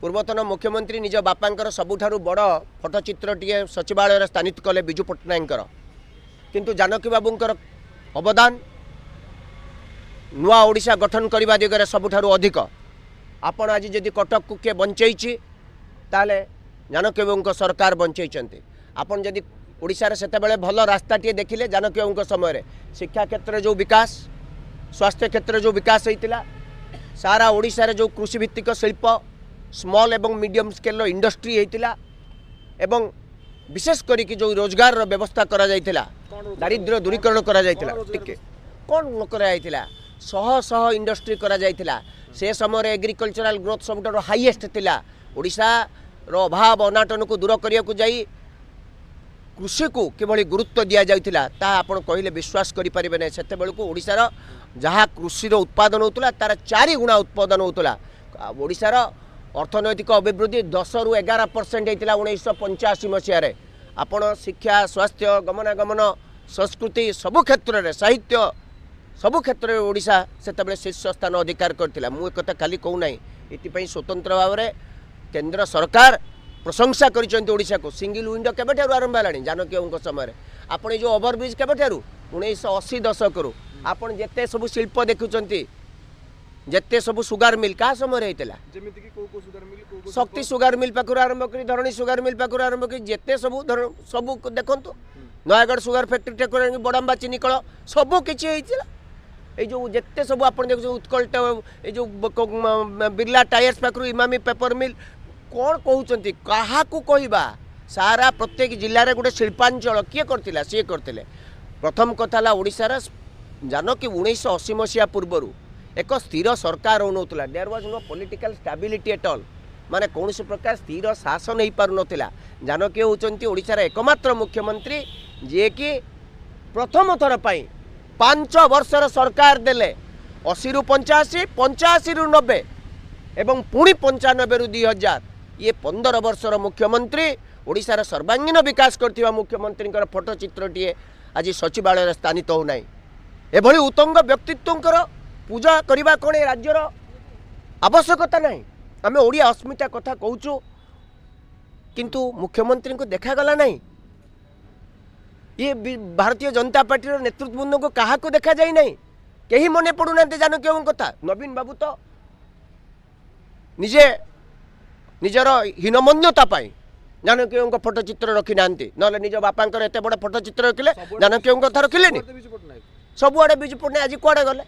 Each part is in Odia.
ପୂର୍ବତନ ମୁଖ୍ୟମନ୍ତ୍ରୀ ନିଜ ବାପାଙ୍କର ସବୁଠାରୁ ବଡ଼ ଫଟୋଚିତ୍ରଟିଏ ସଚିବାଳୟରେ ସ୍ଥାନିତ କଲେ ବିଜୁ ପଟ୍ଟନାୟକଙ୍କର, କିନ୍ତୁ ଜାନକୀ ବାବୁଙ୍କର ଅବଦାନ ନୂଆ ଓଡ଼ିଶା ଗଠନ କରିବା ଦିଗରେ ସବୁଠାରୁ ଅଧିକ। ଆପଣ ଆଜି ଯଦି କଟକକୁ କିଏ ବଞ୍ଚେଇଛି, ତାହେଲେ ଜାନକୀ ବାବୁଙ୍କ ସରକାର ବଞ୍ଚେଇଛନ୍ତି। ଆପଣ ଯଦି ଓଡ଼ିଶାରେ ସେତେବେଳେ ଭଲ ରାସ୍ତାଟିଏ ଦେଖିଲେ ଜାନକୀ ବାବୁଙ୍କ ସମୟରେ, ଶିକ୍ଷା କ୍ଷେତ୍ରରେ ଯେଉଁ ବିକାଶ, ସ୍ୱାସ୍ଥ୍ୟ କ୍ଷେତ୍ରରେ ଯେଉଁ ବିକାଶ ହେଇଥିଲା, ସାରା ଓଡ଼ିଶାରେ ଯେଉଁ କୃଷିଭିତ୍ତିକ ଶିଳ୍ପ, ସ୍ମଲ୍ ଏବଂ ମିଡ଼ିୟମ୍ ସ୍କେଲ୍ର ଇଣ୍ଡଷ୍ଟ୍ରି ହେଇଥିଲା ଏବଂ ବିଶେଷ କରିକି ଯେଉଁ ରୋଜଗାରର ବ୍ୟବସ୍ଥା କରାଯାଇଥିଲା, ଦାରିଦ୍ର୍ୟ ଦୂରୀକରଣ କରାଯାଇଥିଲା, ଟିକେ କ'ଣ ନ କରାଯାଇଥିଲା, ଶହ ଶହ ଇଣ୍ଡଷ୍ଟ୍ରି କରାଯାଇଥିଲା। ସେ ସମୟରେ ଏଗ୍ରିକଲଚରାଲ ଗ୍ରୋଥ୍ ସବୁଠାରୁ ହାଇଏଷ୍ଟ ଥିଲା। ଓଡ଼ିଶାର ଅଭାବ ଅନାଟନକୁ ଦୂର କରିବାକୁ ଯାଇ କୃଷିକୁ କିଭଳି ଗୁରୁତ୍ୱ ଦିଆଯାଉଥିଲା, ତାହା ଆପଣ କହିଲେ ବିଶ୍ୱାସ କରିପାରିବେ ନାହିଁ। ସେତେବେଳକୁ ଓଡ଼ିଶାର ଯାହା କୃଷିର ଉତ୍ପାଦନ ହେଉଥିଲା, ତାର 4 ଗୁଣା ଉତ୍ପାଦନ ହେଉଥିଲା। ଓଡ଼ିଶାର ଅର୍ଥନୈତିକ ଅଭିବୃଦ୍ଧି 10ରୁ 11% ହେଇଥିଲା 1985 ମସିହାରେ। ଆପଣ ଶିକ୍ଷା, ସ୍ୱାସ୍ଥ୍ୟ, ଗମନାଗମନ, ସଂସ୍କୃତି ସବୁ କ୍ଷେତ୍ରରେ, ସାହିତ୍ୟ ସବୁ କ୍ଷେତ୍ରରେ ଓଡ଼ିଶା ସେତେବେଳେ ଶୀର୍ଷ ସ୍ଥାନ ଅଧିକାର କରିଥିଲା। ମୁଁ ଏକଥା ଖାଲି କହୁନାହିଁ, ଏଥିପାଇଁ ସ୍ୱତନ୍ତ୍ର ଭାବରେ କେନ୍ଦ୍ର ସରକାର ପ୍ରଶଂସା କରିଛନ୍ତି ଓଡ଼ିଶାକୁ। ସିଙ୍ଗିଲ୍ ୱିଣ୍ଡୋ କେବେଠାରୁ ଆରମ୍ଭ ହେଲାଣି? ଜାନକୀ ବାବୁଙ୍କ ସମୟରେ। ଆପଣ ଏ ଯେଉଁ ଓଭରବ୍ରିଜ୍ କେବେଠାରୁ? 1980 ଦଶକରୁ। ଆପଣ ଯେତେ ସବୁ ଶିଳ୍ପ ଦେଖୁଛନ୍ତି, ଯେତେ ସବୁ ସୁଗାର ମିଲ୍ କାହା ସମୟରେ ହେଇଥିଲା? ଯେମିତିକି କୋଉ କୋଉ ସୁଗାର ମିଲ୍, କୋଉ କୋଉ? ଶକ୍ତି ସୁଗାର ମିଲ୍ ପାଖରୁ ଆରମ୍ଭ କରି, ଧରଣୀ ସୁଗାର ମିଲ୍ ପାଖରୁ ଆରମ୍ଭ କରି, ଯେତେ ସବୁ ଧର ସବୁ ଦେଖନ୍ତୁ, ନୟାଗଡ଼ ସୁଗାର ଫ୍ୟାକ୍ଟ୍ରି ଠାରୁ ବଡ଼ାମ୍ବା ଚିନିକଳ ସବୁ କିଛି ହେଇଥିଲା। ଏଇ ଯେଉଁ ଯେତେ ସବୁ ଆପଣ ଦେଖୁଛନ୍ତି, ଉତ୍କଳ, ଏଇ ଯେଉଁ ବିର୍ଲା ଟାୟାର୍ସ ପାଖରୁ ଇମାମି ପେପର ମିଲ୍, କ'ଣ କହୁଛନ୍ତି, କାହାକୁ କହିବା? ସାରା ପ୍ରତ୍ୟେକ ଜିଲ୍ଲାରେ ଗୋଟେ ଶିଳ୍ପାଞ୍ଚଳ କିଏ କରିଥିଲା? ସିଏ କରିଥିଲେ। ପ୍ରଥମ କଥା ହେଲା, ଓଡ଼ିଶାର ଜାନକୀ 1980 ମସିହା ପୂର୍ବରୁ ଏକ ସ୍ଥିର ସରକାର ରହୁନଥିଲା। There was no political stability at all. ମାନେ କୌଣସି ପ୍ରକାର ସ୍ଥିର ଶାସନ ହେଇପାରୁନଥିଲା। ଜାନକୀ ହେଉଛନ୍ତି ଓଡ଼ିଶାର ଏକମାତ୍ର ମୁଖ୍ୟମନ୍ତ୍ରୀ, ଯିଏକି ପ୍ରଥମ ଥର ପାଇଁ 5 ବର୍ଷର ସରକାର ଦେଲେ, 80ରୁ 85, 85ରୁ 90 ଏବଂ ପୁଣି 95ରୁ 2000। ଇଏ 15 ବର୍ଷର ମୁଖ୍ୟମନ୍ତ୍ରୀ, ଓଡ଼ିଶାର ସର୍ବାଙ୍ଗୀନ ବିକାଶ କରିଥିବା ମୁଖ୍ୟମନ୍ତ୍ରୀଙ୍କର ଫଟୋଚିତ୍ରଟିଏ ଆଜି ସଚିବାଳୟରେ ସ୍ଥାନିତ ହେଉନାହିଁ। ଏଭଳି ଉତ୍ତଙ୍ଗ ବ୍ୟକ୍ତିତ୍ୱଙ୍କର ପୂଜା କରିବା କ'ଣ ଏ ରାଜ୍ୟର ଆବଶ୍ୟକତା ନାହିଁ? ଆମେ ଓଡ଼ିଆ ଅସ୍ମିତା କଥା କହୁଛୁ, କିନ୍ତୁ ମୁଖ୍ୟମନ୍ତ୍ରୀଙ୍କୁ ଦେଖାଗଲା ନାହିଁ। ଇଏ ଭାରତୀୟ ଜନତା ପାର୍ଟିର ନେତୃବୃନ୍ଦଙ୍କୁ କାହାକୁ ଦେଖାଯାଇ ନାହିଁ। କେହି ମନେ ପଡ଼ୁନାହାନ୍ତି ଜାନକୀ ବାବୁଙ୍କ କଥା। ନବୀନ ବାବୁ ତ ନିଜେ ନିଜର ହୀନମନ୍ୟତା ପାଇଁ ଜାନକୀ ବାବୁଙ୍କ ଫଟୋଚିତ୍ର ରଖିନାହାନ୍ତି। ନହେଲେ ନିଜ ବାପାଙ୍କର ଏତେ ବଡ଼ ଫଟୋଚିତ୍ର ରଖିଲେ, ଜାନକୀ ବାବୁଙ୍କ କଥା ରଖିଲେନି। ସବୁଆଡ଼େ ବିଜୁ ପଟ୍ଟନାୟକ। ସବୁଆଡ଼େ ବିଜୁ ପଟ୍ଟନାୟକ ଆଜି କୁଆଡ଼େ ଗଲେ?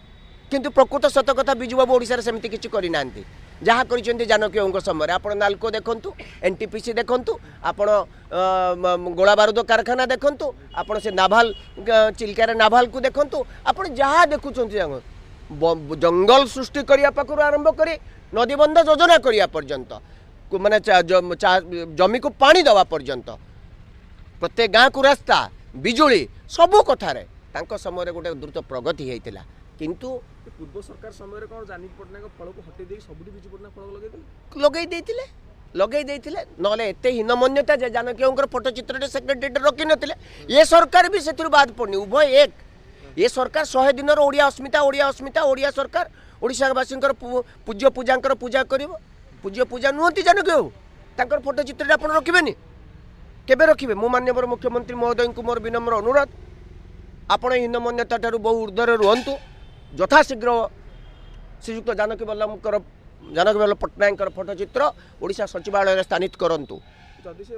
କିନ୍ତୁ ପ୍ରକୃତ ସତ କଥା, ବିଜୁ ବାବୁ ଓଡ଼ିଶାରେ ସେମିତି କିଛି କରିନାହାନ୍ତି, ଯାହା କରିଛନ୍ତି ଜାନକୀ ବାବୁଙ୍କ ସମୟରେ। ଆପଣ ନାଲକୋ ଦେଖନ୍ତୁ, ଏନ୍ଟିପିସି ଦେଖନ୍ତୁ, ଆପଣ ଗୋଳା ବାରୁଦ କାରଖାନା ଦେଖନ୍ତୁ, ଆପଣ ସେ ନାଭାଲ, ଚିଲିକାରେ ନାଭାଲକୁ ଦେଖନ୍ତୁ, ଆପଣ ଯାହା ଦେଖୁଛନ୍ତି, ଜଙ୍ଗଲ ସୃଷ୍ଟି କରିବା ପାଖରୁ ଆରମ୍ଭ କରି ନଦୀବନ୍ଧ ଯୋଜନା କରିବା ପର୍ଯ୍ୟନ୍ତ, ମାନେ ଜମିକୁ ପାଣି ଦେବା ପର୍ଯ୍ୟନ୍ତ, ପ୍ରତ୍ୟେକ ଗାଁକୁ ରାସ୍ତା, ବିଜୁଳି, ସବୁ କଥାରେ ତାଙ୍କ ସମୟରେ ଗୋଟେ ଦ୍ରୁତ ପ୍ରଗତି ହେଇଥିଲା। କିନ୍ତୁ ଏ ପୂର୍ବ ସରକାର ସମୟରେ କ'ଣ ଜାନକୀ ପଟ୍ଟନାୟକ ଫଳକୁ ହଟେଇ ଦେଇକି ସବୁଠି ବିଜୁ ପଟ୍ଟନାୟକ ଫଳକ ଲଗେଇଦେଲେ? ଲଗେଇ ଦେଇଥିଲେ, ଲଗେଇ ଦେଇଥିଲେ। ନହେଲେ ଏତେ ହୀନମନ୍ୟତା ଯେ ଜାନକୀ ବାବୁଙ୍କର ଫଟୋଚିତ୍ରଟେ ସେକ୍ରେଟେରିଏଟ୍ ରଖିନଥିଲେ। ଏ ସରକାର ବି ସେଥିରୁ ବାଦ ପଡ଼ୁନି, ଉଭୟ ଏକ। ଏ ସରକାର 100 ଦିନର ଓଡ଼ିଆ ଅସ୍ମିତା, ଓଡ଼ିଆ ଅସ୍ମିତା, ଓଡ଼ିଆ ସରକାର, ଓଡ଼ିଶାବାସୀଙ୍କର ପୂଜ୍ୟ ପୂଜାଙ୍କର ପୂଜା କରିବ। ପୂଜ୍ୟ ପୂଜା ନୁହନ୍ତି ଜାନକୀ ବାବୁ? ତାଙ୍କର ଫଟୋଚିତ୍ରଟା ଆପଣ ରଖିବେନି, କେବେ ରଖିବେ? ମୁଁ ମାନ୍ୟବର ମୁଖ୍ୟମନ୍ତ୍ରୀ ମହୋଦୟଙ୍କୁ ମୋର ବିନମ୍ର ଅନୁରୋଧ, ଆପଣ ହୀନମନ୍ୟତା ଠାରୁ ବହୁ ଉର୍ଦ୍ଧ୍ୱରେ ରୁହନ୍ତୁ। ଯଥାଶୀଘ୍ର ଶ୍ରୀଯୁକ୍ତ ଜାନକୀ ବଲ୍ଲଭ ପଟ୍ଟନାୟକଙ୍କର ଫଟୋଚିତ୍ର ଓଡ଼ିଶା ସଚିବାଳୟରେ ସ୍ଥାନିତ କରନ୍ତୁ। ଯଦି ସେ